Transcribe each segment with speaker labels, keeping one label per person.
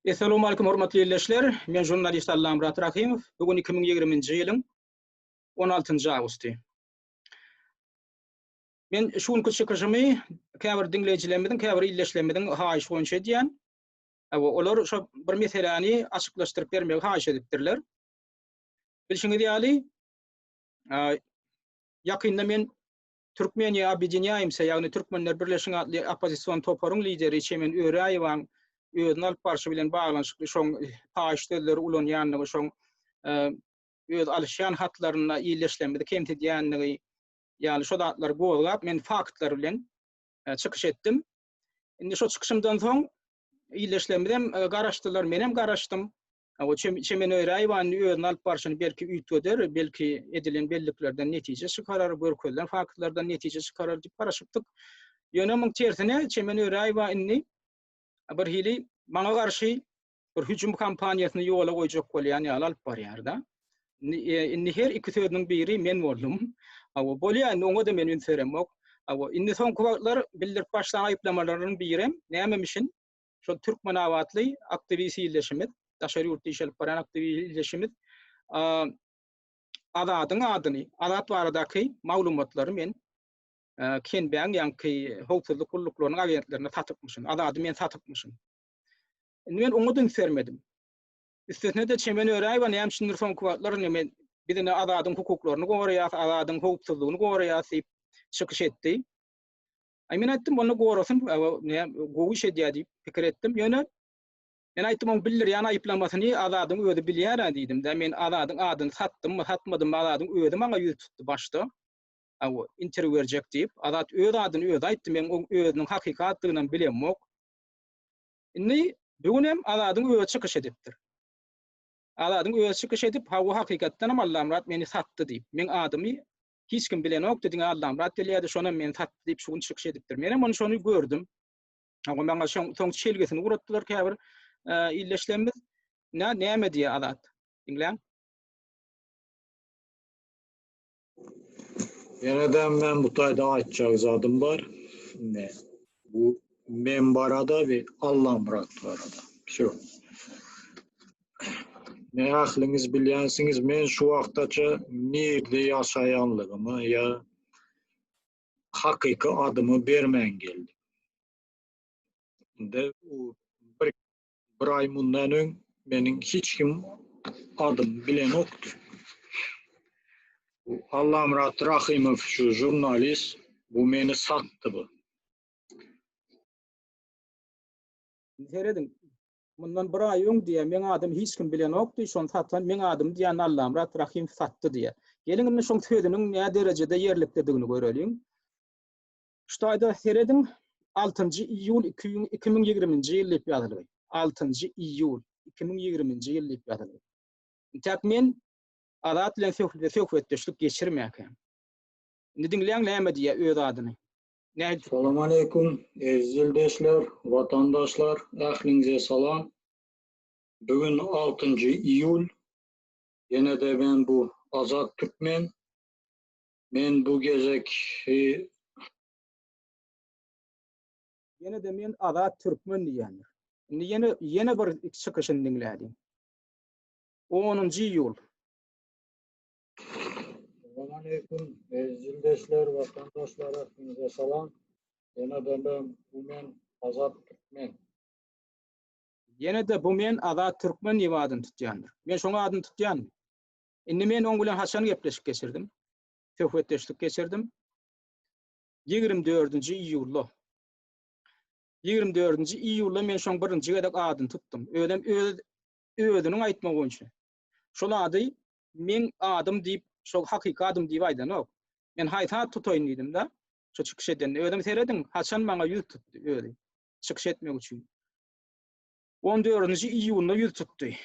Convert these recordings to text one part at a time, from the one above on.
Speaker 1: Essalawmalikim hormatly ildeşler. Men žurnalist Allamyrat Rahymow. Bu gün 2020-nji ýylyň 16-njy awgusty. Men şu günki çykyşymy käbir diňleýjilerimiziň, käbir ildeşlerimiziň haýyşy boýunça edýän. Hawa, olar şo bir meseläni açyklaşdyryp bermegi haýyş edipdirler. Bilşiňiz ýaly, ýakynda men Türkmeniýa obýedinýaýmsa, ýagny Türkmenler birleşiň atly oppozision toparyň lideri Çemen Öräýewaň özüni alyp barşy bilen baglanyşykly şoň paýyş sözleri ulanýandygy, şoň öz alyşýan hatlarynda ildeşlerimizi kemsidýändigi ýaly şo zatlary gozgap, men faktlar bilen çykyş etdim. Indi şo çykyşymdan soň ildeşlerimiz hem garaşdylar, men hem garaşdym. O Çemen Öräýewa indi özüni alyp barşyny belki üýtgeder, belki edilen belliklerden netije çykarar, görkezilen faktlardan netije çykarar diýip garaşypdyk. Ýöne muň tersine Çemen Öräýewa indi bir hili maňa garşy bir hüjüm kampaniýasyny ýola goýjak bolýan ýaly alyp barýar-da. Indi, indi her iki sözüniň biri men boldum. Hawa, bolýar indi oňa-da men üns beremok. Hawa, indi soňky wagtlar bildirip başlan aýyplamalarynyň birem nämemişin? Şol türkmenabatly aktiwist ildeşimiz, daşary ýurtda iş alyp barýan aktiwist ildeşimiz Azadyň adyny, Azat baradaky maglumatlary men Kenbäň ýaňky howpsuzlyk gulluklarynyň agentlerine satypmyşyn. Azady men satypmyşyn. Indi men oňa-da üns bermedim. Üstesine-de Çemen Öräýewa näme üçindir soňky wagtlar indi men biz indi Azadyň hukuklaryny goraýas, Azadyň howpsuzlygyny goraýas diýip çykyş etdi. Aý men aýtdym, onda gorasyn, gowy iş edýär diýip pikir etdim. Ýöne men aýtdym, oň bildirýän aýyplamasyny Azadyň özi bilýär-ä diýdim-de. Men Azadyň adyny satdymmy, satmadymmy, Azadyň özi maňa ýüz tutdy başda. Hawa, interwýu berjek diýip. Azat öz adyny özi aýtdy, men oň özüniň hakyky atdygynam bilemok. Indi bu gün hem Azadyň özi çykyş edipdir. Azadyň özi çykyş edip, hawa hakykatdanam Allamyrat meni satdy diýip. Meň adymy hiç kim bilenokdy, diňe Allamyrat bilýärdi, şonam meni satdy diýip şu gün çykyş edipdir. Menem ony şony gördüm. Hawa maňa şoň soň çelgisini ugratdylar käbir e, ildeşlerimiz. Nä näme diýýär Azat? Diňläň.
Speaker 2: Ýene-de men bu taýda aýtjak zadym bar. Indi bu men barada we Allamyrat barada. Şu. Ne ähliňiz bilýänsiňiz, men şu wagtaça nirde ýaşaýanlygymy ýa hakyky adymy bermän geldim. Indi u bir bir aý mundan öň meniň hiç kim adymy bilenokdy. Bu Allamyrat Rahymow şu žurnalist bu meni satdy bu.
Speaker 1: Serediň, mundan bir aý öň diýýär, meň adymy hiç kim bilenokdy, şony satan meň adymy diýýän Allamyrat Rahymow satdy diýýär. Geliň indi şoň sözüniň nä derejede ýerliklidigini göreliň. Şu taýda serediň, altynjy iýul 2020-nji ýyl diýip ýazylgy. Altynjy iýul 2020-nji ýyl diýip ýazylgy. Intäk men Azat bilen söhbetdeşlik geçirmäkäm. Indi diňläň näme diýýär öz adyny.
Speaker 2: Nähili Salam aleýkum, eziz ildeşler, watandaşlar, ähliňize salam. Bu gün altynjy iýul. Ýene-de men bu Azat Türkmen. Men bu gezek
Speaker 1: Ýene-de men Azat Türkmen diýýändir. Indi ýene ýene bir çykyşyny diňläliň. Onunjy iýul.
Speaker 2: Salam aleýkum, eziz ildeşler, watandaşlar, ähliňize salam. Ýene-de men bu men Azat Türkmen.
Speaker 1: Ýene-de bu men Azat Türkmen diýip adyny tutýandyr. Men şoň adyny tutýanmy? Indi men oň bilen haçan gepleşik geçirdim? Söhbetdeşlik geçirdim. 24-nji iýulda. 24-nji iýulda men şoň birinji gezek adyny tutdum. Özem öz özüniň aýtmagy boýunça. Şol ady meň adym diýip, şol hakyky adym diýip aýdanok. Men haýsy at tutaýyn diýdim-de, şo çykyş edende. Özem serediň, haçan maňa ýüz tutdy özi çykyş etmek üçin. On dördünji iýunda ýüz tutdy.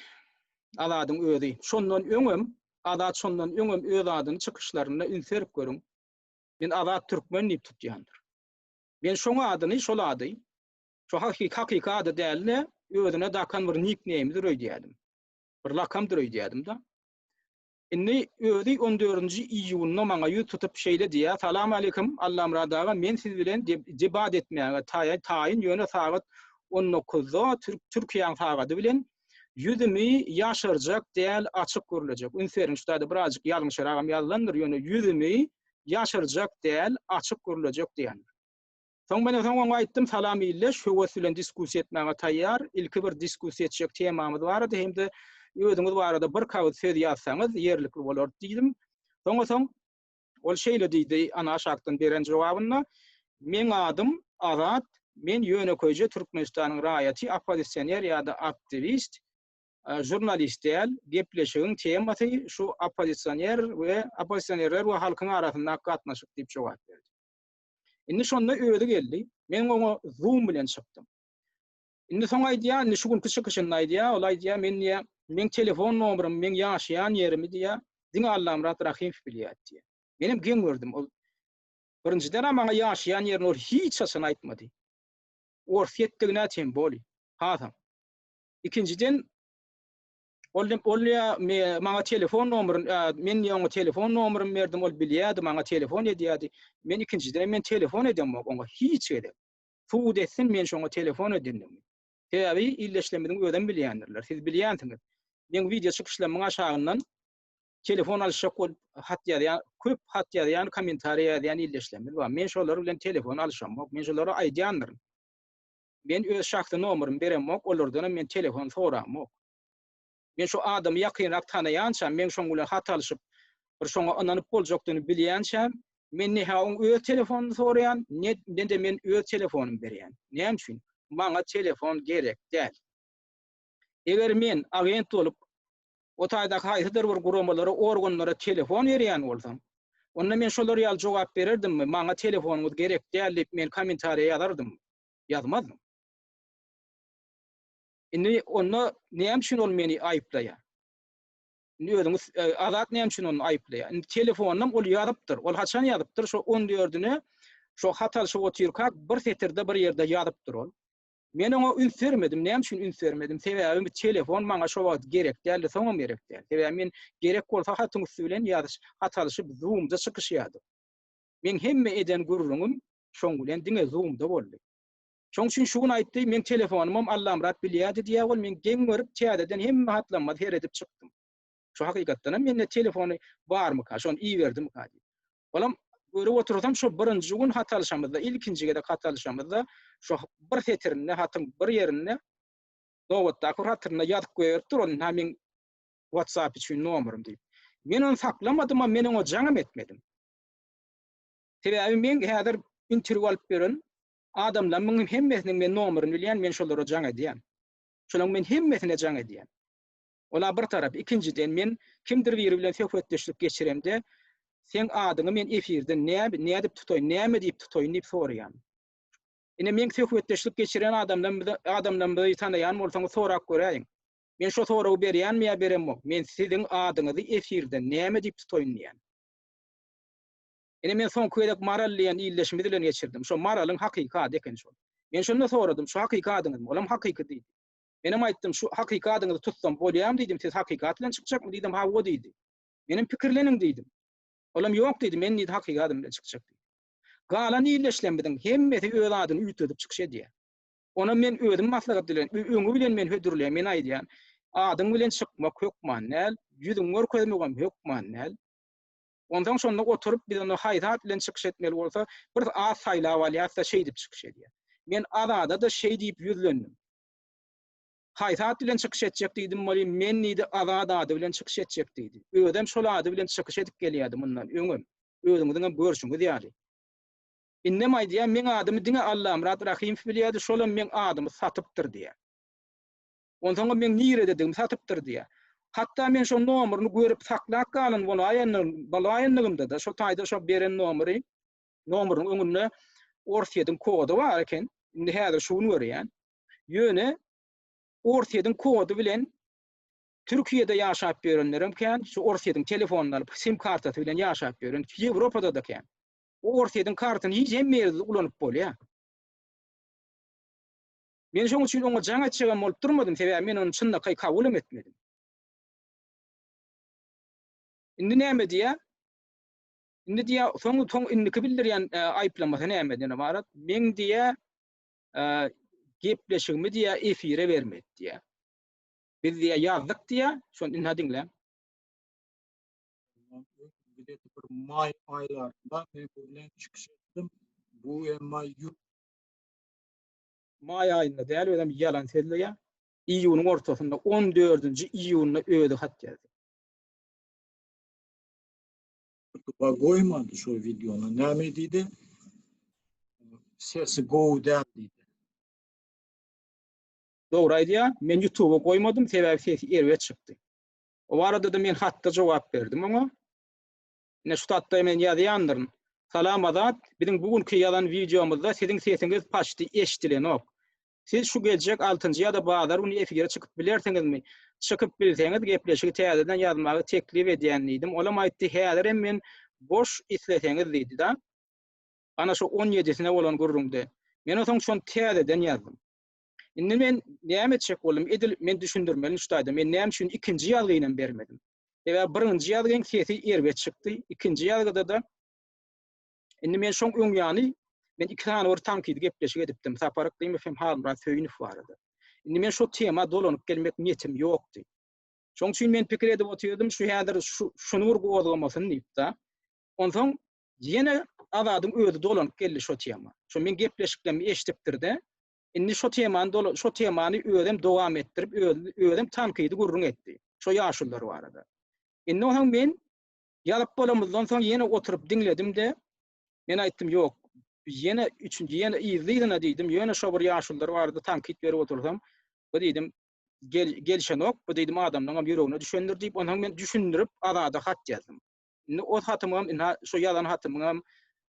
Speaker 1: Azadyň özi. Şondan öňem, Azat şondan öňem öz adyny çykyşlarynda üns berip görüň. Men Azat Türkmen diýip tutýandyr. Men şoň adyny, şol ady, şo hakyky, hakyky ady däl-de, özüne dakan bir nikneýmidir öýdýärdim. Bir lakamdyr öýdýärdim-de. Indi özi on dördünji iýunda maňa ýüz tutup şeýle diýýär, Salam aleýkum, Allamyrat aga, men siz bilen debat etmäge taýyn, ýöne sagat. 19-da Türkiýäň sagady bilen ýüzümi ýaşyrjak däl açyk gürlejek. Üns beriň şu taýda birazjyk ýalňyşragam ýazylandyr, ýöne ýüzümi ýaşyrjak däl açyk gürlejek diýendir. Soň men soň oňa aýtdym, salam illeş, höwes bilen diskussiýa etmäge taýýar. Ilki bir diskussiýa etjek temamyz barada hem-de özüňiz barada bir kagyz söz ýazsaňyz ýerlikli bolardy diýdim. Soňa soň ol şeýle diýdi, ana aşakdan beren jogabynda, Meň adym Azat, men ýönekeýje Türkmenistanyň raýaty, oppozisioner ýa-da aktiwist, žurnalist däl, gepleşigiň temasy şu oppozisioner we oppozisionerler we halkyň arasyndaky gatnaşyk diýip jogap berdi. Indi şonda özi geldi. Men oňa Zoom bilen çykdym. Indi soň aýdýar, indi şu günki çykyşynda aýdýar, ol aýdýar, men diýýär, meň telefon nomerim, meň ýaşaýan ýerimi diýýär, diňe Allamyrat Rahymow bilýär diýýär. Menem geň gördüm. Ol birinjiden-ä maňa ýaşaýan ýerini ol hiç haçan aýtmady. Orsýetdigine tem boli. Hasam. Ikinjiden Ol ol ýa maňa telefon nomerini, men ýa oňa telefon nomerini berdim, ol bilýärdi, maňa telefon edýärdi. Men ikinjiden men telefon edemok oňa hiç gezek. Subut etsin men şoňa telefon edendigimi. Sebäbi ildeşlerimiziň özem bilýändirler. Siz bilýänsiňiz. Meň wideo çykyşlarymyň aşagyndan telefon alyşjak bolup hat ýazýan, köp hat ýazýan, kommentariýa ýazýan ildeşlerimiz bar. Men şolar bilen telefon alyşamok. Men şolara aýdýandyryn. Men öz şahsy nomerimi beremok, olardanam men telefon soramok. Men şu adamy ýakynrak tanaýançam, meň şoň bilen hat alyşyp, bir şoňa ynanyp boljakdygyny bilýänçäm, men ne-hä oň öz telefonyny soraýan, ne, ne-de men öz telefonymy berýän. Näme üçin? Maňa telefon gerek däl. Eger men agent bolup, o taýdaky haýsydyr bir guramalara, organlara telefon berýän bolsam, onda men şolar ýaly jogap bererdimmi, maňa telefonyňyz gerek däl diýip men kommentariýa ýazardymmy? Ýazmazdym. Indi onda näme üçin ol meni aýyplaýar? Indi özüňiz e, Azat näme üçin ony aýyplaýar? Indi telefonynam ol ýazypdyr. Ol haçan ýazypdyr? Şo 14-üne şo hat alşyp otyrkak bir setirde bir ýerde ýazypdyr ol. Men oňa üns bermedim. Näme üçin üns bermedim? Sebäbi telefon maňa şo wagt gerek däldi, soňam gerek däl. Sebäbi men gerek bolsa hatyň üsti bilen ýazyş, hat alşyp Zoom-da çykyşýardym. Meň hemme eden gürrüňim şoň bilen diňe Zoom-da boldy. Şoň üçin şu gün aýtdy, meň telefonymam Allamyrat bilýärdi diýýär ol, men geň görüp täzeden hemme hatlama seredip çykdym. Şu hakykatdanam mende telefony barmyka, şony iberdimika diýip. Olam görüp otursam şo birinji gün hat alyşamyzda, ilkinji gezek hat alyşamyzda şo bir setirinde hatyň bir ýerinde nobatdaky bir hatyrynda ýazyp goýberipdir ol ynha meň WhatsApp üçin nomerim diýip. Men ony saklamadymam, men oňa jaňam etmedim. Sebäbi men häzir interwýu alyp ýören Adamlamyň hemmesiniň men nomerini bilýän, men şolara jaň edýän. Şolaň men hemmesine jaň edýän. Ola bir tarap, ikinjiden men kimdir biri bilen söhbetdeşlik geçiremde, seň adyňy men efirde nädip tutaýyn, näme diýip tutaýyn diýip soraýan. Ine meň söhbetdeşlik geçiren adamlarymyzy, adamlarymyzy tanaýan bolsaňyz sorap göräýiň. Men şo soragy berýänmi ýa beremok? Men siziň adyňyzy efirde näme diýip tutaýyn diýýän. Ine men soňky gezek Maral diýen ildeşimiz bilen geçirdim. Şo Maralyň hakyky ady eken şol. Men şonda soradym, şu hakyky adyňyzmy? Olam hakyky diýdi. Menem aýtdym, şu hakyky adyňyzy tutsam bolýamy diýdim, siz hakyky at bilen çykjakmy diýdim, hawa diýdi. Menem pikirleniň diýdim. Olam ýok diýdi, men diýdi hakyky adym bilen çykjak diýdi. Galan ildeşlerimiziň hemmesi öz adyny üýtgedip çykyş edýär. Onam men özüm maslahat bilen, öňi bilen men hödürleýän, men aýdýan, adyň bilen çykmak hökman däl, ýüzüňi görkezmegem hökman däl. Onsoň şonda oturyp biz onda haýsy at bilen çykyş etmeli bolsa, bir at saýlap alýas-da şeýdip çykyş edýäs. Men Azada-da şeý diýip ýüzlendim. Haýsy at bilen çykyş etjek diýdim welin, men diýdi Azat ady bilen çykyş etjek diýdi. Özem şol ady bilen çykyş edip gelýärdi mundan öňem. Özüňiziňem görşüňiz ýaly. Indem aýdýar, meň adymy diňe Allamyrat Rahymow bilýärdi, şolam meň adymy satypdyr diýýär. Onsoňam meň nirededigimi satypdyr diýýär. Hatda men şo nomerini görüp saklap galan bolaýanlygymda-da, şo taýda şo beren nomeri, nomeriniň öňünde Orsýetiň kody bar eken. Indi häzir şu gün görýän. Ýöne Orsýetiň kody bilen Türkiýede ýaşap ýörenlerem kän, şu Orsýetiň telefonyny alyp, sim kartasy bilen ýaşap ýören Ýewropada-da kän. O Orsýetiň kartyny hiç hemme ýerde ulanyp bolýar. Men şoň üçin oňa jaň etjegem bolup durmadym, sebäbi men ony çynlakaý kabulam etmedim. Indi näme diýýär? Indi diýýär, soň soň indiki bildirýän e, aýyplamasy nämeden ybarat? Men diýýär, e, gepleşigimi diýýär efire bermedi diýýär. Biz diýýär ýazdyk diýýär, şony ynha diňläň.
Speaker 2: Gideti bir maý aýlarynda men bu bilen çykyş etdim. Bu emma
Speaker 1: Maý aýynda däl, özem ýalan sözleýär. Iýunyň ortasynda, on dördünji iýunda özi hat ýazdy.
Speaker 2: Youtuba goýmady şo wideony. Näme diýdi? Sesi gowy däl diýdi.
Speaker 1: Dogry aýdýar. Men Youtuba goýmadym, sebäbi sesi erbet çykdy. O barada-da men hatda jogap berdim oňa. Ine şu hatda men ýazýandyryn. Salam Azat, biziň bu günki ýazan wideomyzda siziň sesiňiz paçti eşdilenok. Siz şu geljek altynjy ýa-da bazar güni efire çykyp bilersiňizmi? Çykyp bilseňiz gepleşigi täzeden ýazmagy teklip edýän diýdim. Olam aýtdy häzirem men boş isleseňiz diýdi-da. Ana şu on ýedisine bolan gürrüňde. Men onsoň şony täzeden ýazdym. Indi men näme etjek boldum? Edil men düşündirmeli şu taýda. Men näme üçin ikinji ýazgynam bermedim? Sebäbi birinji ýazgyň sesi erbet çykdy. Ikinji ýazgyda-da indi men şoň öň ýany men iki sany bir tankydy gepleşik edipdim. Sapar Yklymow hem Halmyrat Söýünow barada. Indi men şo tema dolanyp gelmek niýetim ýokdy. Şoň üçin men pikir edip otyrdym, şu häzir şu şuny bir gozgamasyn diýip-de. Onsoň ýene Azadyň özi dolanyp geldi şo tema. Şo men gepleşiklerimi eşidipdir-de. Indi şo temany dola şo temany özem dowam etdirip, özem tankydy gürrüň etdi. Şo ýaşulular barada. Indi onsoň men ýazyp bolamyzdan soň ýene oturyp diňledim-de, men aýtdym, ýok, ýene üçünji, ýene yzly-yzyna diýdim, ýöne şo bir ýaşulular barada tankyt berip otursam, bu diýdim, gel, gelşenok, bu diýdim adamlaryňam ýüregine düşendir diýip, onsoň men düşündirip Azada hat ýazdym. Indi o hatymam, ynha şo ýazan hatymyňam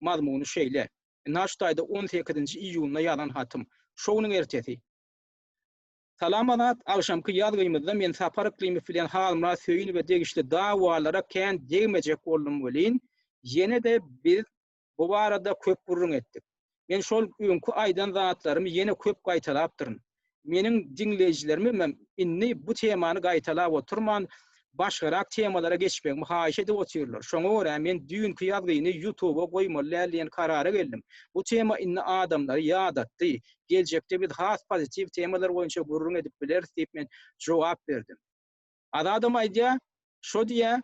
Speaker 1: mazmuny şeýle. Ynha şu taýda on sekizinji iýunda ýazan hatym. Şo günüň ertesi. Salam Azat, agşamky ýazgymyzda men Sapar Yklymow bilen Halmyrat Söýünowa degişli dawalara kän degmejek boldum welin, ýene-de biz bu barada köp gürrüň etdik. Men şol öňki aýdan zatlarymy ýene köp gaýtalapdyryn. Meniň diňleýjilerimemem indi bu temany gaýtalap oturman, başgarak temalara geçmegimi haýyş edip otyrlar. Şoňa görä men düýnki ýazgyny ýutuba goýmaly däl diýen karara geldim. Bu tema indi adamlary ýadatdy. Geljekde biz has pozitiw temalar boýunça gürrüň edip bileris diýip men jogap berdim. Azadam aýdýar, şo diýýär,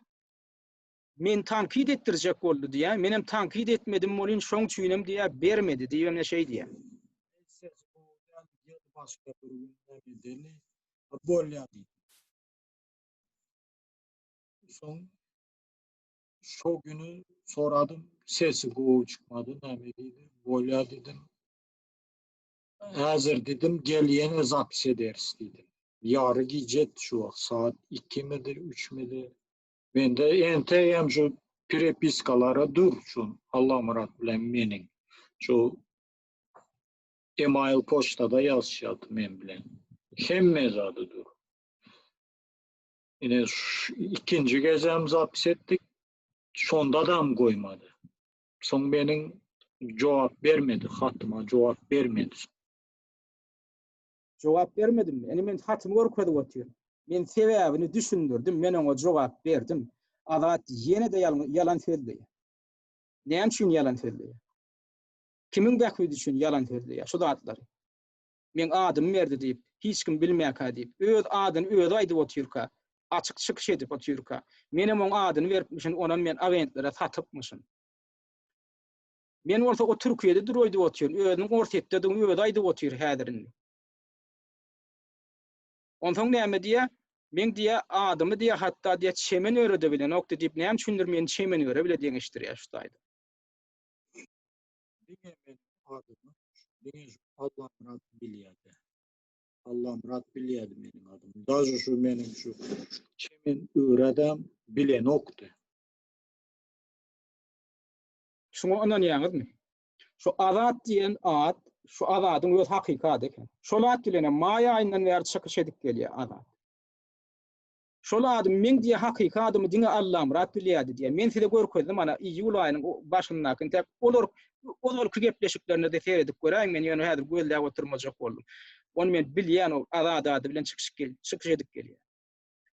Speaker 1: Meni tankyt etdirjek boldy diýýär. Menem tankyt etmedim welin şoň üçinem diýýär bermedi diýibem ne şeý diýýär.
Speaker 2: Sesi gowy däl gel başga bir gün näme edeli bolýa diýdi. Soň şo güni soradym sesi gowy çykmady näme diýdi bolýa diýdim. Häzir diýdim gel ýene zapis ederis diýdim. Ýary gije şu wagt saat ikimidi üçmidi Mende entegem şu perepiskalara dur şu Allamyrat bilen meniň. Şu email poçtada ýazyşýardy men bilen. Hemme zady dur. Ine ikinji gezem zapis etdik. Şonda dam goýmady. Soň meniň jogap bermedi, hatyma jogap bermedi.
Speaker 1: Jogap bermedimmi? Ine men hatymy görkezip otyryn. Men sebäbini düşündirdim, men oňa jogap berdim. Azat ýene-de ýalan sözleýär. Näme üçin ýalan sözleýär? Kimiň bähbidi üçin ýalan sözleýär şu zatlary? Meň adymy berdi diýip, hiç kim bilmäkä diýip, öz adyny özi aýdyp otyrka, açyk çykyş edip otyrka, menem oň adyny beripmişin, onam men agentlere satypmyşyn. Men bolsa o Türkiýede dur öýdüp otyryn. Özüniň Orsýetdedigini özi aýdyp otyr häzir indi. Onsoň näme diýýär? Meň diýýär, adymy diýýär, hatda diýýär, Çemen öre-de bilenokdy diýip, näme üçindir meni Çemen öre bile deňeşdirýär şu taýda.
Speaker 2: Diňe meniň adymy diňe şu Allamyrat bilýärdi. Allamyrat bilýärdi meniň adymy. Daže şu meniň şu Çemen öre-dem bilenokdy.
Speaker 1: Şuňa ynanýaňyzmy? Şu Azat diýen at, şu Azadyň öz hakyky ady eken. Şol at bilenem maý aýyndan bäri çykyş edip gelýär Azat. Şol ady meň diýe hakyky adymy diňe Allamyrat bilýärdi diýýär. Men size görkezdim ana iýul aýynyň başyndaky entek olar ozalky gepleşiklerine-de seredip göräýiň men ýöne häzir gözläp oturmajak boldum. Ony men bilýän ol Azat ady bilen çykyş çykyş edip gelýär.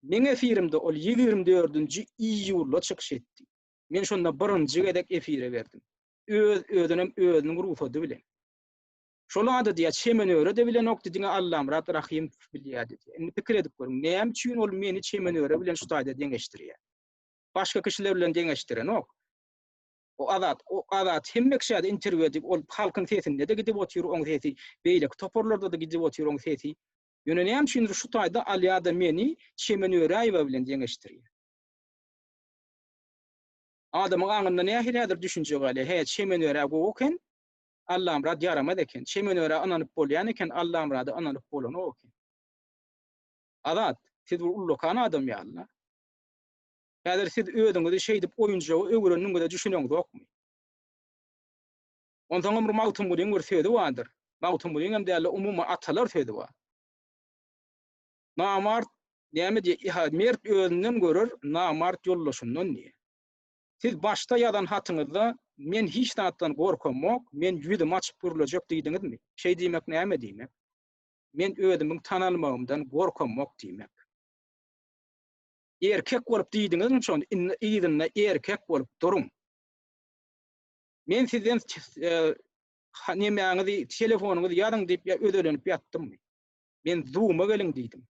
Speaker 1: Meň efirimde ol 24-nji iýulda çykyş etdi. Men şonda birinji gezek efire berdim. Öz özünem özüniň rugsady bilen. Şol ady diýýär, Çemen Öre-de bilenokdy, diňe Allamyrat Rahymow bilýärdi diýýär. Indi pikir edip görüň, näme üçin ol meni Çemen Öre bilen şu taýda deňeşdirýär? Başga kişiler bilen deňeşdirenok. O Azat, o Azat hemme kişä-de interwýu edip, ol halkyň sesinde-de gidip otyr oň sesi, beýleki toparlarda-da gidip otyr oň sesi. Ýöne näme üçindir şu taýda alýar-da meni Çemen Öräýewa bilen deňeşdirýär. Adamyň aňynda nähili häzir düşünje galýar, hä, Çemen Örä gowy eken, Allamyrat ýaramaz eken. Çemen Örä ynanyp bolýan eken, Allamyrada ynanyp bolanok eken. Azat, siz bir ullakan adam ýaly-la. Häzir siz özüňizi şeýdip oýunjaga öwrendiňize düşüneňzokmy? Onsoňam bir Magtymgulyň bir sözi bardyr. Magtymgulyň hem däl-de umumy atalar sözi bar. Namart näme diýýär? Mert özünden görer, namart ýoldaşyndan diýýär. Siz başda ýazan hatyňyzda men hiç zatdan gorkamok, men ýüzümi açyp gürlejek diýdiňizmi? Şeý diýmek näme diýmek? Men özümiň tanalmagymdan gorkamok diýmek. Erkek bolup diýdiňizmi şony? Indi yzynda erkek bolup duruň. Men sizden e, nemäňizi, telefonyňyzy ýazyň diýip ýa özelenip ýatdymmy? Men Zoom-a geliň diýdim.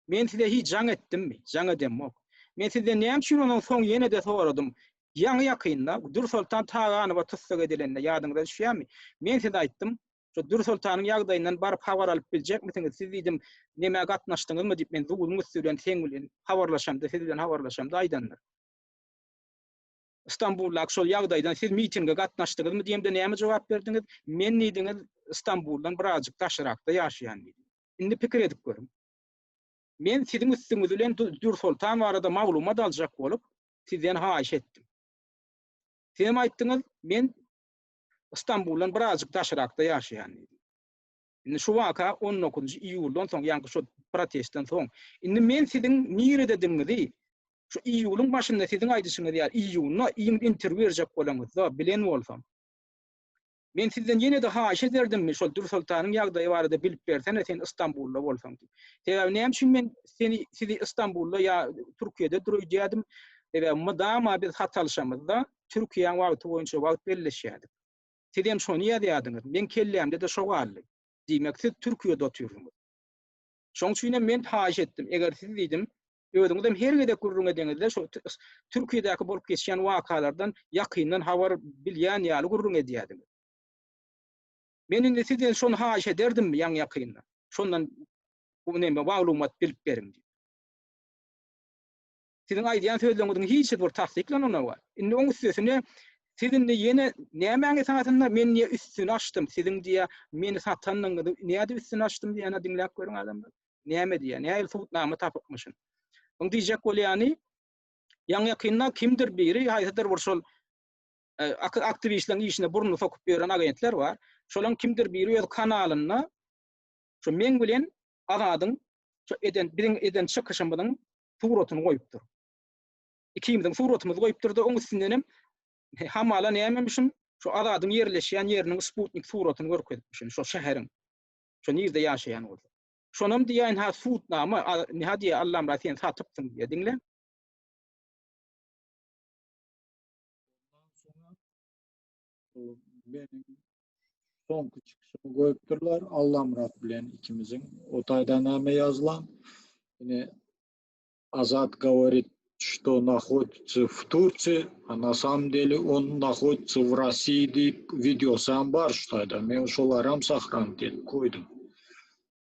Speaker 1: Men size hiç jaň etdimmi? Jaň edemok. Men sizden näme üçin ondan soň ýene-de soradym. Ýaňy ýakynda Dürsoltan Taganowa tussag edilende ýadyňyza düşýärmi? Men size aýtdym, Şu Dürsoltanyň ýagdaýyndan baryp habar alyp biljekmisiňiz? Siz diýdim, nämä gatnaşdyňyzmy diýip, men Zoom-yň üsti bilen seň bilen habarlaşamda, siz bilen habarlaşamda aýdandyr. Stambuldaky şol ýagdaýdan siz mitinge gatnaşdyňyzmy diýemde näme jogap berdiňiz? Men diýdiňiz, Stambuldan birazjyk daşrakda ýaşaýan diýdim. Indi pikir edip görüň. Men siziň üstüňiz bilen Dürsoltan barada maglumat aljak bolup, sizden haýyş etdim. Sizem aýtdyňyz, men Stambuldan birazjyk daşrakda ýaşaýan diýdi. Indi şu waka 19-njy iýuldan soň, ýaňky şu protestden soň. Indi men siziň nirededigiňizi şu iýulyň başynda siziň aýdyşyňyz ýaly iýunda iň interwýu berjek bolaňyzda bilen bolsam, men sizden ýene-de haýyş ederdimmi şol Dürsoltanyň ýagdaýy barada bilip bersene sen Istanbulda bolsaň diýip. Sebäbi näme üçin men seni sizi Istanbulda ýa Türkiýede dur öýdýärdim. Sebäbi mydama biz hat alyşamyzda Türkiýäň wagty boýunça wagt belleşýärdik. Sizem şony ýazýardyňyz. Meň kellämde-de şo galdy. Diýmek, siz Türkiýede otyrsyňyz. Şoň üçinem men haýyş etdim, eger siz diýdim, özüňizem her gezek gürrüň edeňizde şo Türkiýedäki bolup geçýän wakalardan ýakyndan habar bilýän ýaly gürrüň edýärdiňiz. Men indi sizden şony haýyş ederdimmi ýaňy-ýakynda? Şondan bu neme maglumat bilip beriň diýip. Siziň aýdýan sözleriňiziň hiçisi bir tassyklananok. Indi oň üstesine siz indi ýene nämäň esasynda men diýe üstüni açdym, siziň diýe meni satandygyňyzy nädip üstüni açdym diýene diňläp görüň adamlar. Näme diýe, nähili subutnama tapypmyşyn. Oň diýjek bolýany ýaňy ýakynda kimdir biri haýsydyr bir şol e, aktiwistleriň işine burnuny sokup ýören agentler bar. Şolaň kimdir biri öz kanalynda şu meň bilen Azadyň şu eden biziň eden çykyşymyzyň suratyny goýupdyr. Ikimiziň suratymyzy goýupdyr-da, oň üstündenem hamala nämemişin, şu Azadyň ýerleşýän ýeriniň sputnik suratyny görkezipmişin, şo şäheriň. Şo nirde ýaşaýan bolsa. Şonam diýýän, ha sudnama, ha diýýär, Allamyrat sen satypsyň diýýär, diňle.
Speaker 2: Ondan soňra meniň soňky çykyşymy goýupdyrlar Allamyrat bilen ikimiziň. O taýda näme ýazylan? Ine Azat govorit, что nahodится в Турции, а на самом деле он nahodится в России diýip wideosam bar şu taýda. Men şolaram sahranit edip goýdum.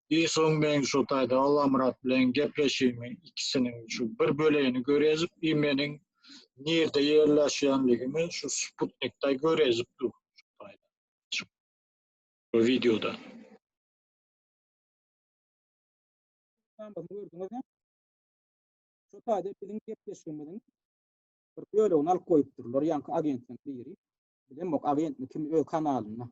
Speaker 2: I soň men şu taýda Allamyrat bilen gepleşigimiň ikisiniň şu bir bölegini görezip i meniň nirde ýerleşýänligimi şu sputnikde görezip dur şu taýda. Şu wideoda.
Speaker 1: Gördüňizmi? Şu taýda biziň gepleşigimiziň bir bölegini alyp goýupdyrlar, ýaňky agentleriň biri. Bilemok agentmi kim öz kanalynda.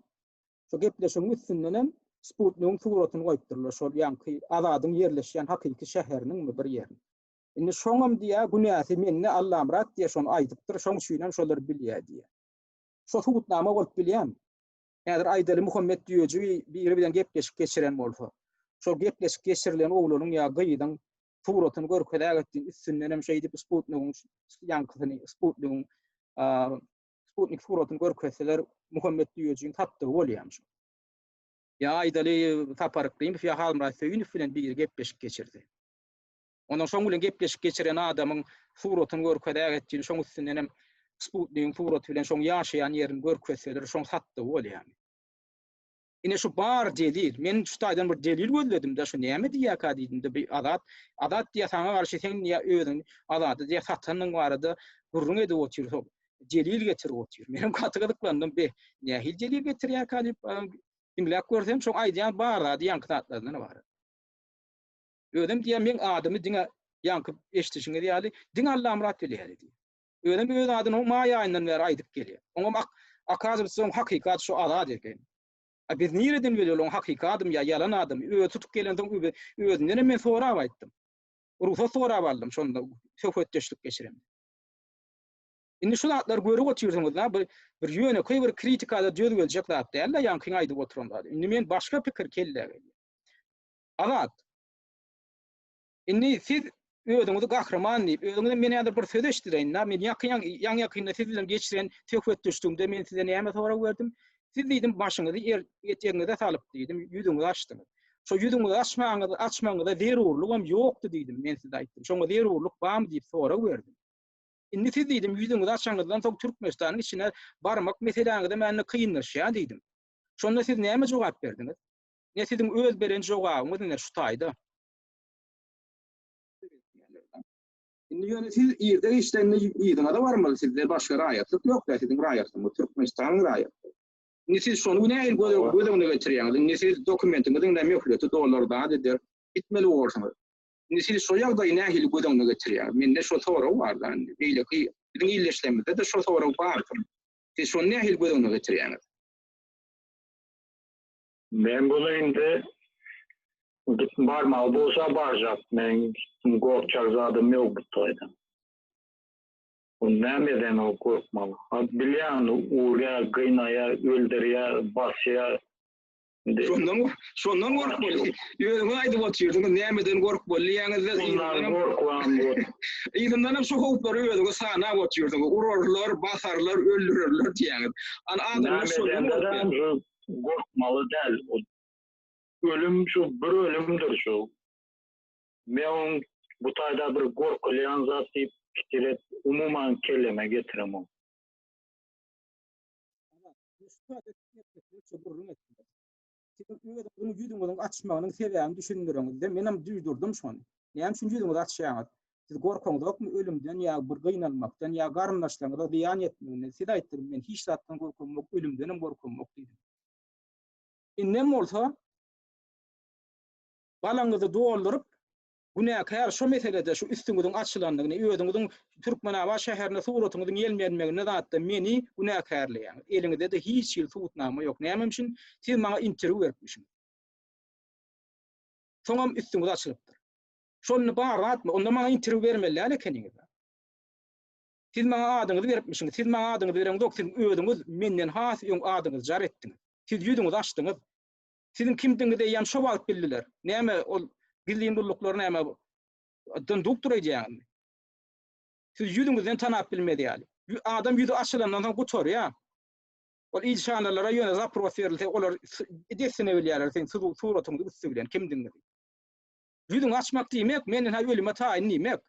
Speaker 1: Şu gepleşigiň üstündenem Sputnigiň suratyny goýupdyrlar, şol ýaňky Azadyň ýerleşýän hakyky şäheriniňmi bir ýerini. Indi şoňam diýýär, günäsi mende Allamyrat diýýär, şony aýdypdyr, şoň üçinem şolar bilýär diýýär. Şo subutnama bolup bilýärmi? Häzir aýdaly Muhammet Düýeji biri bilen gepleşik geçiren bolsa, şol gepleşik geçirilen oglanyň ýa gyzyň suratyny görkezägetdin üstündenem şeýdip Sputnigiň ýaňkysyny, Sputnigiň Sputnik suratyny görkezseler Muhammet Düýejiň satdygy bolýarmyş. Ýa aýdaly Sapar Yklymow ýa Halmyrat Söýünow bilen biri gepleşik geçirdi. Ondan şoň bilen gepleşik geçiren adamyň suratyny görkezägetdin, şoň üstünden hem Sputnigiň suraty bilen şoň ýaşaýan ýerini görkezseler, şoň satdygy bolýarmy? Ine şu bar delil. Men şu taýdan bir delil gözledim-de, şu näme diýýärkä diýdim-de, bir Azat, Azat diýýär saňa garşy sen diýýär özüň Azady diýýär satanyň barada gürrüň edip otyr, şo delil getirip otyr. Menem gaty gyzyklandym, be, nähili delil getirýärkä diýip, diňläp görsem, şoň aýdýan bar zady ýaňky zatlardan ybarat. Özem diýýär, meň adymy diňe ýaňky eşidişiňiz ýaly, diňe Allamyrat bilýär diýýär. Özem öz adyny o maý aýyndan bäri aýdyp gelýär. Oňam ak okazywatsa oň hakyky ady şu Azat eken. A biz nireden bileli oň hakyky adymy ýa ýalan adymy? Özi tutup gelensoň özündenem men sorap aýtdym. Rugsat sorap aldym şonda söhbetdeşlik geçiremde. Indi şu zatlary görüp otyrsyňyz-da, bir bir ýönekeý bir kritikada döz geljek zat däl-de ýaňkyň aýdyp oturan zady. Indi men başga pikir kellä gelýär. Azat, Indi siz özüňizi gahryman diýip, özüňizem men häzir bir söz eşdireýin-dä, men ýakyn ýaňy ýakynda siz bilen geçiren söhbetdeşligimde men size näme sorag berdim? Siz diýdim, başyňyzy er, etegiňize salyp diýdim, ýüzüňizi açdyňyz. Şo ýüzüňizi açmaňyz, açmagyňyza zerurlygam ýokdy diýdim, men size aýtdym. Şoňa zerurlyk barmy diýip sorag berdim. Indi siz diýdim, ýüzüňizi açaňyzdan soň Türkmenistanyň içine barmak meseläňizem indi kynlaşýar diýdim. Şonda siz näme jogap berdiňiz? Ne siziň öz beren jogabyňyz ine şu taýda. Indi ýöne siz irde giçde indi yzyňyza barmaly sizde başga raýatlyk ýok da siziň raýatlygyňyz Türkmenistanyň raýatlygy. Indi siz şony nähili göz, göz öňüne getirýäňiz? Indi siz dokumentiňiziň de möhleti dolar zat eder. Gitmeli borsuňyz. Indi siz şo ýagdaýy nähili göz öňüne getirýäňiz? Mende şo sorag bar da indi. Beýleki biziň ildeşlerimizde-de şo sorag bardyr. Siz şony nähili göz öňüne getirýäňiz?
Speaker 2: Men bunu indi git barmaly bolsa barjak. Men gorkjak zadym ýok bu taýda. O nämeden o gorkmaly? Ha bilýän urýar, gynaýar, öldürýär, basýar.
Speaker 1: Şondan şondan gorkmaly. Özüňiz aýdyp otyrsyňyz, nämeden gorkmaly diýýäňizde,
Speaker 2: yzyndan gorkman bu.
Speaker 1: Yzyndan hem şu howplary özüňiz sanap otyrsyňyz. Urarlar, basarlar, öldürerler diýýäňiz. Ana adamlar şondan
Speaker 2: gorkýar. Gorkmaly däl. Ölüm şu bir ölümdir şu. Men oň bu taýda bir gorkulýan zat diýip pikir et, umuman kelleme getiremok.
Speaker 1: Siziň özüňiziň ýüzüňiziň açmagynyň sebäbini düşündiriňizde, menem duýdurdym şony. Näme üçin ýüzüňizi açýaňyz? Siz gorkaňyzokmy ölümden ýa bir gynalmakdan ýa garyndaşlaryňyza zyýan ýetmeginden? Siz aýtdyňyz, men hiç zatdan gorkamok, ölümdenem gorkamok diýdiňiz. Indem bolsa balaňyzy dolduryp, günäkär şo meselede şu üstüňiziň açylandygyny, özüňiziň Türkmenabat şäherinde suratyňyzyň ýelmenmeginde zatda meni günäkärleýäňiz. Eliňizde-de hiç hili subutnama ýok. Näme üçin? Siz maňa interwýu beripmişiňiz. Soňam üstüňiz açylypdyr. Şol indi bar zatmy? Onda maňa interwýu bermeli däl ekeniňiz. Siz maňa adyňyzy beripmişiňiz. Siz maňa adyňyzy bereňzok, siz özüňiz menden has öň adyňyzy jar etdiňiz. Siz ýüzüňizi açdyňyz. Siziň kimdigiňizi eýýäm şo wagt bildiler. Näme ol gizlin gulluklar näme dundukdyr öýdýäňizmi? Siz ýüzüňizden tanap bilmez ýaly. Adam ýüzi açylandan soň gutarýar. Ol ilçihanalara ýöne zapros berilse, olar dessine bilýärler seň suratyňyzy üsti bilen kimdigiňizi. Ýüzüňi açmak diýmek, men ynha ölüme taýyn diýmek.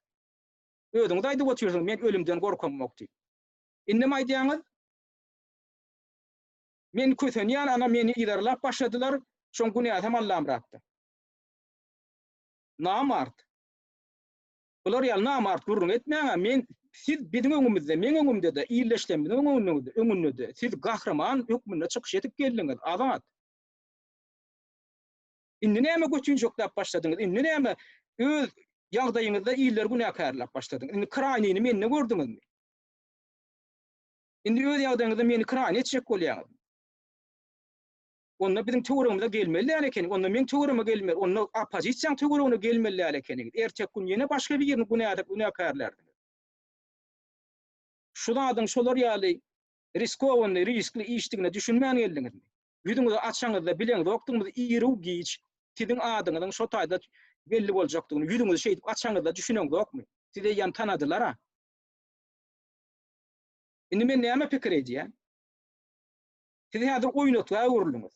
Speaker 1: Özüňiz aýdyp otyrsyňyz, men ölümden gorkamok diýip. Indem aýdýaňyz? Men kösenýän, ana meni yzarlap başladylar, şoň günäsem Allamyratda. Namart. Bular ýaly namart gürrüň etmäň-ä, men siz biziň öňümizde, meň öňümde-de, ildeşlerimiziň öňünde-de, öňünde-de siz gahryman hökmünde çykyş edip geldiňiz, Azat. Indi näme götünjekläp başladyňyz? Indi näme öz ýagdaýyňyzda illeri günäkärläp başladyňyz? Indi kraýnyny mende gördüňizmi? Indi öz ýagdaýyňyzda meni kraýny etjek bolýaňyzmy? Onda biziň töweregimize gelmeli däl ekeniň, onda meň töweregime gelmeli, onda oppozisiýaň töweregine gelmeli däl ekeniňiz. Erteki gün ýene başga birini günäde günäkärlärdiňiz. Şu zadyň şolar ýaly riskowanyý, riskli işdigine düşünmän geldiňizmi? Ýüzüňizi açaňyzda bileňzokdygyňyzy iru-giç siziň adyňyzyň şo taýda belli boljakdygyny ýüzüňizi şeýdip açaňyzda düşüneňzokmy? Sizi eýýäm tanadylar-a. Indi men näme pikir edýän? Siz häzir oýnatga öwrüldiňiz.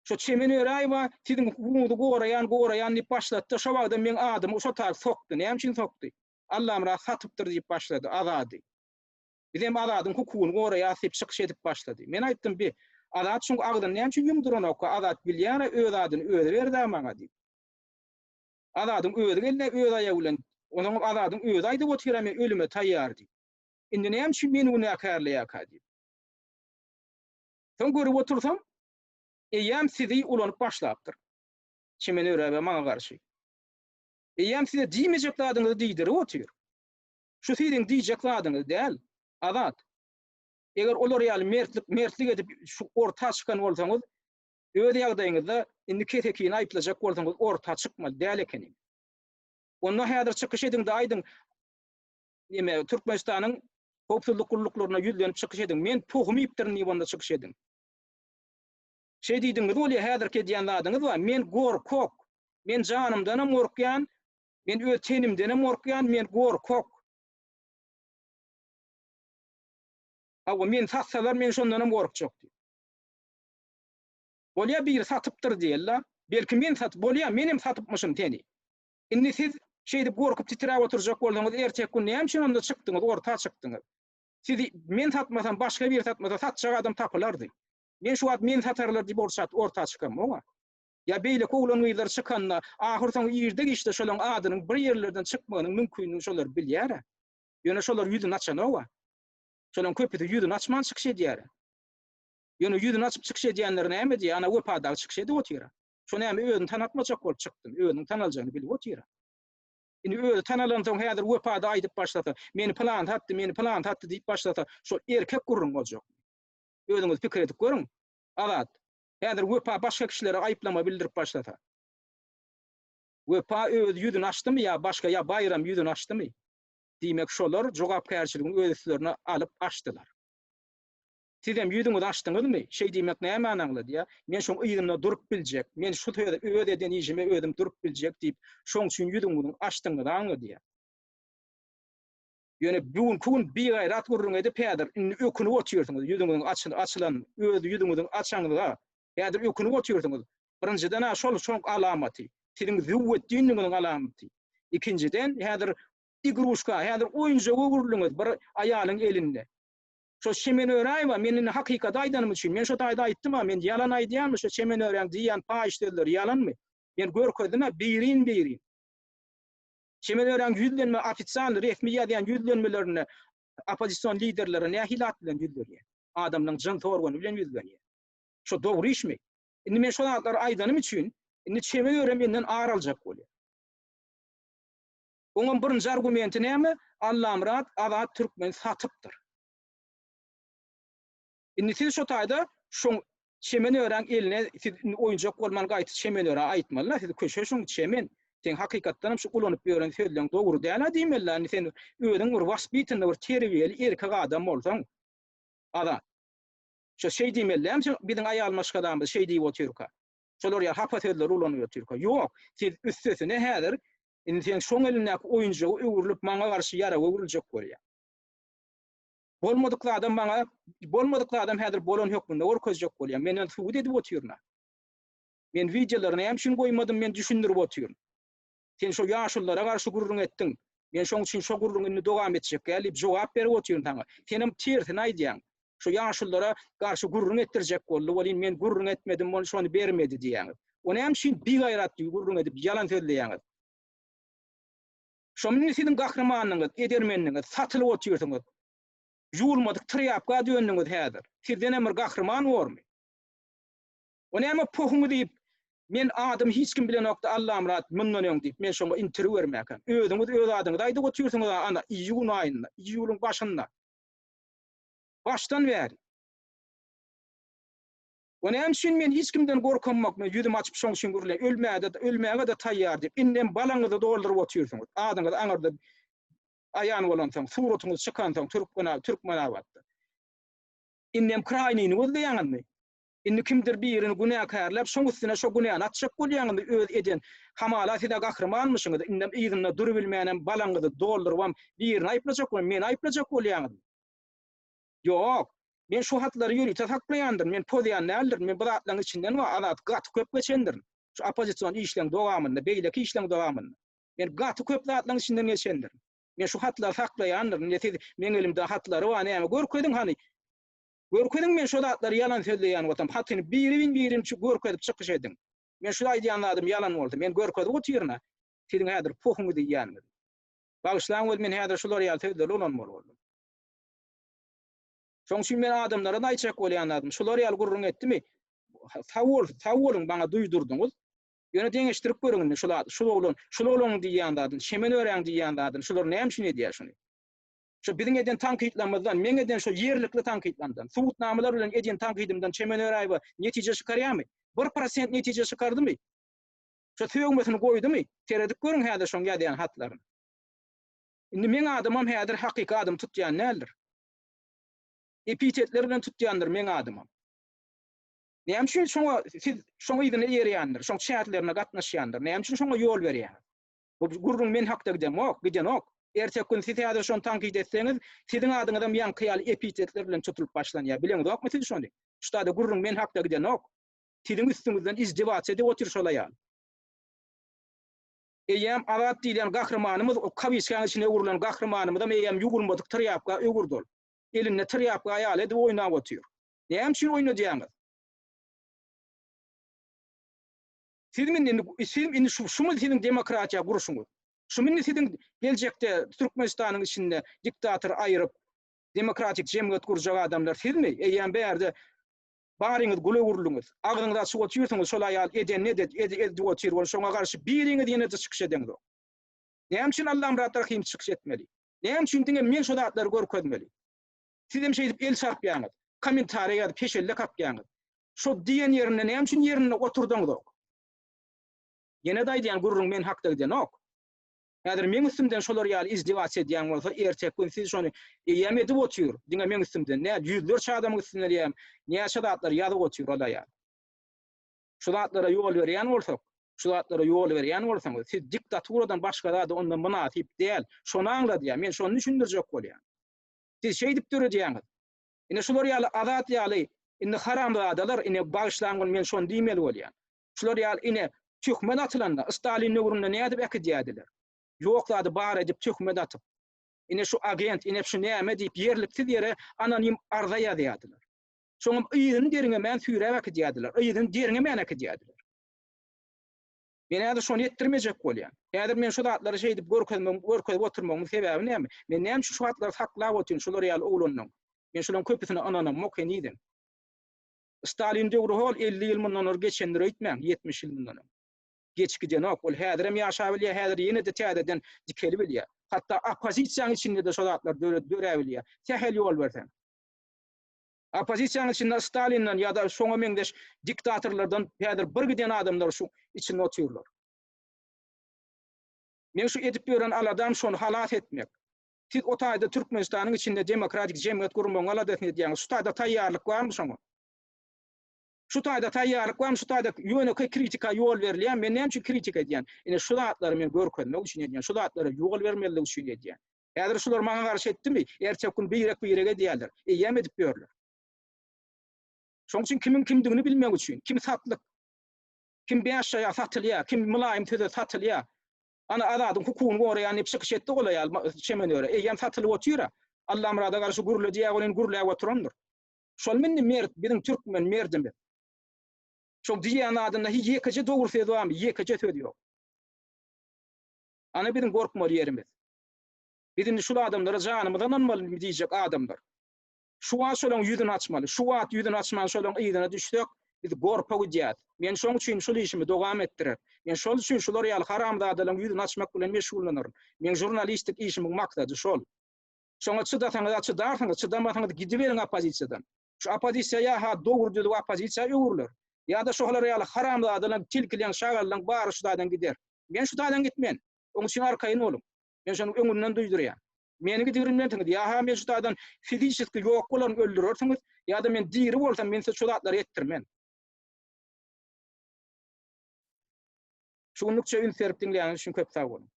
Speaker 1: Şo Çemen Öräýewa siziň hukugyňyzy goraýan, goraýan diýip başlatdy, şo wagtam meň adymy şo taýy sokdy. Näme üçin sokdy? Allamyrat satypdyr diýip başlady Azady. Bizem Azadyň hukugyny goraýas diýip çykyş edip başlady. Men aýtdym bi Azat şuň agzyny näme üçin ýumduranokka, Azat bilýär-ä öz adyny özi berdi-ä maňa diýip. Azadyň özi geldi öz aýagy bilen. Onuňam Azadyň özi aýdyp otyr-a men ölüme taýýar diýip. Indi näme üçin meni günäkärleýärkä diýip. Soň görüp otursam, eýýäm sizi ulanyp başlapdyr. Çemen Öräbe maňa garşy. Eýýäm size diýmejek zadyňyzy diýdirip otyr. Şu siziň diýjek zadyňyz däl, Azat. Eger olar ýaly mertlik, mertlik edip şu orta çykan bolsaňyz, öz ýagdaýyňyzda indi kesekini aýyplajak bolsaňyz orta çykmaly däl ekeniňiz. Onda häzir çykyş ediň-de aýdyň, neme, Türkmenistanyň howpsuzlyk gulluklaryna ýüzlenip çykyş ediň. Men tohum iýipdirin diýip onda çykyş ediň. Şeý diýdiňiz bolýa häzirki edýän zadyňyz bar. Men gorkak. Men janymdanam gorkýan, men öz tenimdenem gorkýan, men gorkak. Hawa, meni satsalar men şondanam gorkjak diýip. Bolýa biri satypdyr diýeli-la. Belki men satyp, bolýa menem satypmyşym seni. Indi siz şeýdip gorkup titräp oturjak bolsaňyz erteki gün näme üçin onda çykdyňyz, orta çykdyňyz? Sizi men satmasam, başga biri satmasa satjak adam tapylardy. Men şu wagt meni satarlar diýip orta, orta çykamok-a. Ýa beýleki oglan-gyzlar çykanda, ahyrsoňy irde-giçde şolaň adynyň bir ýerlerden çykmagynyň mümkindigini şolar bilýär-ä. Ýöne şolar ýüzüni açanok-a. Şolaň köpüsi ýüzüni açman çykyş edýär-ä. Ýöne ýüzüni açyp çykyş edýänler näme diýýär? Ana Wepa dagy çykyş edip otyr-a. Şo näme özüni tanatmajak bolup çykdymy? Özüniň tanaljagyny bilip otyr-a. Indi özi tanalansoň häzir Wepa-da aýdyp başlasa, meni pylan satdy, meni pylan satdy diýip başlasa, şol erkek gürrüň boljakmy? Özüňiz pikir edip görüň. Azat, häzir Wepa başga kişilere aýyplama bildirip başlasa. Wepa öz ýüzüni açdymy ýa başga ýa Baýram ýüzüni açdymy? Diýmek şolar jogapkärçiligini öz üstlerine alyp açdylar. Sizem ýüzüňizi açdyňyzmy? Şeý diýmek nämäni aňladýar? Men şoň yzynda durup biljek, men şu söze öz eden işime özüm durup biljek diýip, şoň üçin ýüzüňiziň açdygyňyzy aňladýar. Ýöne bu günki gün bigaýrat gürrüň edip häzir indi ökünip otyrsyňyz, ýüzüňiziň açylan, öz ýüzüňiziň açaňyzga häzir ökünip otyrsyňyz. Birinjiden-ä şol şoň alamaty, siziň züwwetdinligiňiziň alamaty. Ikinjiden, häzir igruşka, häzir oýunjaga öwrüldiňiz bir aýalyň elinde. Şo Çemen Öräýewa, men indi hakykaty aýdanym üçin, men şo taýda aýtdym-a, men ýalan aýdýanmy, şo Çemen Öräň diýýän paýyş sözleri ýalanmy? Men görkezdim-ä birin-birin. Çemen Öräň ýüzlenme, ofitsialny, resmi ýazýan ýüzlenmelerinde oppozision liderlere nähili at bilen ýüzlenýär? Adamlaryň jyns organy bilen ýüzlenýär. Şo dogry işmi? Indi men şo zatlary aýdanym üçin, indi Çemen Öre menden ar aljak bolýar. Oňam birinji argumenti näme? Allamyrat Azat Türkmeni satypdyr. Indi siz şo taýda şoň Çemen öräň eline siz indi oýunjak bolman gaýty Çemen örä aýtmaly-la siz köşeşiň Çemen sen hakykatdanam şu ulanyp ýören sözleň dogry däl-ä diýmeli-la indi sen özüň bir waspitanyny bir terbiýeli erkek adam bolsaň Azat şo şeý diýmeli dälmi sen biziň aýal maşgalamyz şeý diýip otyrka şolar ýaly hapa sözleri ulanyp otyrka ýok siz üstesine häzir Indi sen şoň elindäki oýunjaga öwrülip maňa garşy ýaraga öwrüljek bolýaň. Bolmadyk zadam maňa, bolmadyk zadam häzir bolan hökmünde görkezjek bolýaň. Menden subut edip otyryn-a. Men wideolary näme üçin goýmadym, men düşündirip otyryn. Sen şo ýaşululara garşy gürrüň etdiň. Men şoň üçin şo gürrüňi indi dowam etjek däl diýip jogap berip otyryn saňa. Senem tersini aýdýaň. Şo ýaşululara garşy gürrüň etdirjek boldy welin men gürrüň etmedim, ol şony bermedi diýýäňiz. O näme üçin bigaýrat diýip gürrüň edip ýalan sözleýäňiz? Şo indi siziň gahrymanyňyz, edermenligiňiz, satylyp otyrsyňyz. Ýuwulmadyk trýapka döndüňiz häzir. Sizdenem bir gahryman bormy? O näme pohuňy diýip, men adymy hiç kim bilenokdy Allamyrat mundan öň diýip, men şoňa interwýu bermäkäm. Özüňiz öz adyňyzy aýdyp otyrsyňyz-a ana iýun aýynda, iýulyň başynda. Başdan bäri. O näme üçin men hiç kimden gorkamok, men ýüzümi açyp şoň üçin gürleýän, ölmäge-de, ölmäge-de taýýar diýip, indem balaňyzy dolduryp otyrsyňyz. Adyňyz aňyrda aýan bolansoň, suratyňyz çykansoň Türkmen, Türkmenabatda. Indem kraýnyny gözleýäňizmi? Indi kimdir birini günäkärläp, şoň üstüne şo günäni atjak bolýaňyzmy öz eden, hamala siz-ä gahrymanmyşyňyz, indem yzynda durubilmänem balaňyzy doldurybam birini aýyplajak, meni aýyplajak bolýaňyzmy? Ýok. Men şu hatlary ýörite saklaýandyryn, men pozýan däldirin, men bu zatlaryň içinden we Azat gaty köp geçendirin. Şu oppozision işleň dowamynda, beýleki işleň dowamynda. Men gaty köp zatlaryň içinden geçendirin. Men şu hatlary saklaýandyryn. Indi siz meň elimde hatlary bar näme görkeziň hany. Görkeziň men şu zatlary ýalan sözleýän bolsam, hatyny birin-birin görkezip çykyş ediň. Men şu aýdýan zadym ýalan bolsa, men görkezip otyryn-a siziň häzir pohuňyzy iýýäniňizi. Bagyşlaň weli men häzir şular ýaly sözleri ulanmaly boldum. Şoň üçin men adamlara-da aýtjak bolýan zadym, şular ýaly gürrüň etdimi, sag bol, sag boluň maňa duýdurdyňyz. Ýöne deňeşdirip görüň indi şul şul oglan, şul oglanyň diýýän zadyny, Çemen öräň diýýän zadyny, şular näme üçin edýär şuny? Şu biziň eden tankytlarymyzdan, meň eden şu ýerlikli tankytlarymdan, subutnamalar bilen eden tankydymdan Çemen Öräýewa netije çykarýarmy? 1% netije çykardymy? Şu sögmesini goýdumy? Seredip görüň häzir şoň ýazýan hatlaryny. Indi meň adymam häzir hakyky adymy tutýan däldir. Epitetler bilen tutýandyr meň adymam. Näme üçin şoňa siz şoň yzyna eýerýändir, şoň çätlerine gatnaşýandyr? Näme üçin şoňa ýol berýäňiz? Bu gürrüň men hakda gidemok, gidenok. Erteki gün siz häzir şony tankyt etseňiz, siziň adyňyzam ýaňky ýaly epitetler bilen tutulyp başlanýar. Bileňizokmy siz şony? Şu taýda gürrüň men hakda gidenok. Siziň üstüňizden izdiwasiýa edip otyr şol aýal. Eýýäm Azat diýlen gahrymanymyz o kawiçkaň içine öwrülen gahrymanymyzam eýýäm ýuwulmadyk trýapka öwürdi ol. Elinde trýapka ýaly edip oýnap otyr. Näme üçin oýnadýaňyz? Siz indi siz indi şu şumy siziň demokratiýa gurşuňyz? Şumy indi siziň geljekde Türkmenistanyň içinde diktator aýyryp demokratik jemgyýet gurjak adamlar sizmi? Eýýäm bärde Baryňyz gula öwrüldiňiz. Agzyňyzy açyp otyrsyňyz, şol aýal edenini edip, edip otyr, ol şoňa garşy biriňiz ýene-de çykyş edeňzok. Näme üçin Allamyrat Rahymow çykyş etmeli? Näme üçin diňe men şo zatlary görkezmeli? Sizem şeýdip el çarpýaňyz, kommentariýa ýazyp heşelle kakýaňyz. Şo diýen ýerinde näme üçin ýerinde oturdaňzok? Ýene-de aýdýan gürrüň men hakda gidenok. Häzir meň üstümden şolar ýaly izdiwats edýän bolsa, erteki gün siz şony eýýäm edip otyr, diňe meň üstümden däl, ýüzlerçe adamyň üstünden eýýäm näçe zatlar ýazyp otyr ol aýal. Şu zatlara ýol berýän bolsak, şu zatlara ýol berýän bolsaňyz, siz diktaturadan başga zada onda mynasyp däl. Şony aňladýar, men şony düşündirjek bolýan. Siz şeýdip döredýäňiz. Ine şular ýaly Azat ýaly indi haramzadalar, ine bagyşlaň men şony diýmeli bolýan. Şular ýaly ine töhmet atylanda Stalin döwründe nädip äkidýärdiler? Ýok zady bar edip töhmet atyp. Ine şu agent, ine şu näme diýip ýerliksiz ýere anonim arza ýazýardylar. Soňam yzyny derňemän süýräp äkidýärdiler. Yzyny derňemän äkidýärdiler. Men häzir şony etdirmejek bolýan. Häzir men şu zatlary şeýdip görkezmegim, görkezip oturmagymyň sebäbi näme? Men näme üçin şu zatlary saklap otyryn şular ýaly oglanlaň? Men şularyň köpüsine ynanamok henizem. Stalin döwri hol 50 ýyl mundan ozal geçendir öýtmäň, 70 ýyl mundan öň. Geç gidenok, ol häzirem ýaşap bilýär, häzir ýene-de täzeden dikelibilýär. Hatda oppozisiýanyň içinde-de şo zatlar döräbilýär. Sähel ýol berseň. Oppozisiýanyň içinde Stalinden ýa-da şoňa meňzeş diktatorlardan häzir bir giden adamlar şu içinde otyrlar. Meň şu edip ýören aladam şony halas etmek. Siz o taýda Türkmenistanyň içinde demokratik jemgyýet gurmagyň aladasyny edýäňiz. Şu taýda taýýarlyk barmy şoňa? Şu taýda taýýarlyk barmy? Şu taýda ýönekeý kritika ýol berilýärmi? Men näme üçin kritika edýän? Ine şu zatlary men görkezmek üçin edýän. Şu zatlara ýol bermezlik üçin edýän. Häzir şular maňa garşy etdimi? Erteki gün birek-birek edýärler. Eýýäm edip ýörler. Şoň üçin kimiň kimdigini bilmek üçin, kim satlyk, kim bäş şaýa satylýar, kim mylaýym söze satylýar. Ana Azadyň hukugyny goraýan diýip çykyş etdi ol aýal Çemen öre. Eýýäm satylyp otyr-a. Allamyrada garşy gürle diýýär welin gürläp oturandyr. Şol indi mert, biziň türkmen merdimiz. Şol diýýän zadynda hiç ýekeje dogry söz barmy? Ýekeje söz ýok. Ana biziň gorkmaly ýerimiz. Biz indi şul adamlara janymyzy ynanmalymy diýjek adamlar. Şu wagt şolaň ýüzüni açmaly. Şu wagt ýüzüni açman şolaň yzyna düşsek, biz gorpa gidýäs. Men şoň üçin şul işimi dowam etdirer. Men şol üçin şular ýaly haramzadalaryň ýüzüni açmak bilen meşgullanaryn. Meň žurnalistik işimiň maksady şol. Şoňa çydasaňyz-a çydarsyňyz, çydamasaňyz gidiberiň oppozisiýadan. Şu oppozisiýa ýa-ha dogry-düzüw oppozisiýa öwrüler, ýa-da şolar ýaly haramzadalaryň, tilkileň, şagallaryň bary şu taýdan gider. Men şu taýdan gitmen. Oň üçin arkaýyn boluň. Men şony öňünden duýdurýan. Meni gidibermezsiňiz, ýa-ha men şu taýdan fiziçeski ýok bolaryn, öldürersiňiz, ýa-da men diri bolsam, men size şu zatlary etdirmen. Şu günlükçe üns berip diňleýäniňiz üçin köp sag boluň.